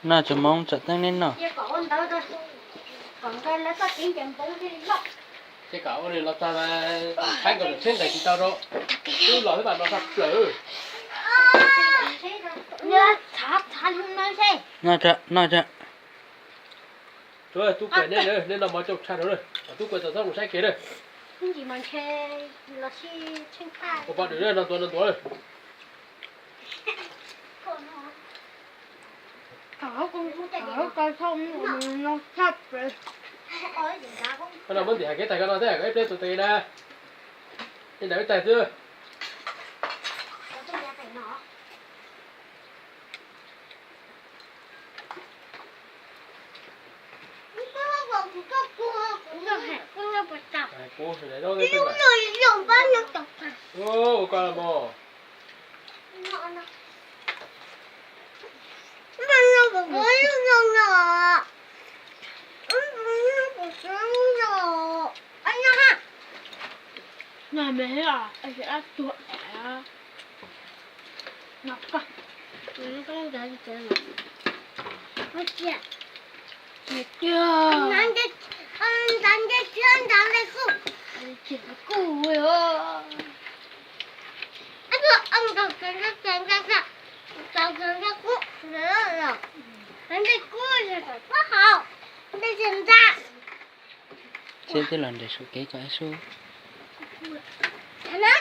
No tsis mob tsam teeb neb noj. Ces kom ua li los tag mas, thaib nkaus tseeb nqes tsis tau rau. Twb los xwb mas no tshaj plaws. Noj tsa, noj tsa. Tub Kuais, neb, neb noj mov coj tshaj rau na, tub Kuais txaus txhob mus saib kev na. Ua poj niam no ntuav no ntuav na. Koj no muab ntim hais kev tag koj no thiab, koj ib pliag tus tes na. Ib ntawm ib tag xwb. Ua koj los mas. Seb twb los nres saum kev kom ib sub.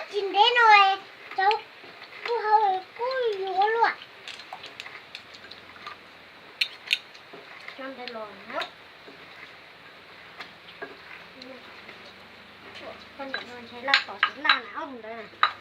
Tsis ntev no, kuj yuav luaj. Koj niam no ntshe laj tom tsis laj na, ob ntawd na.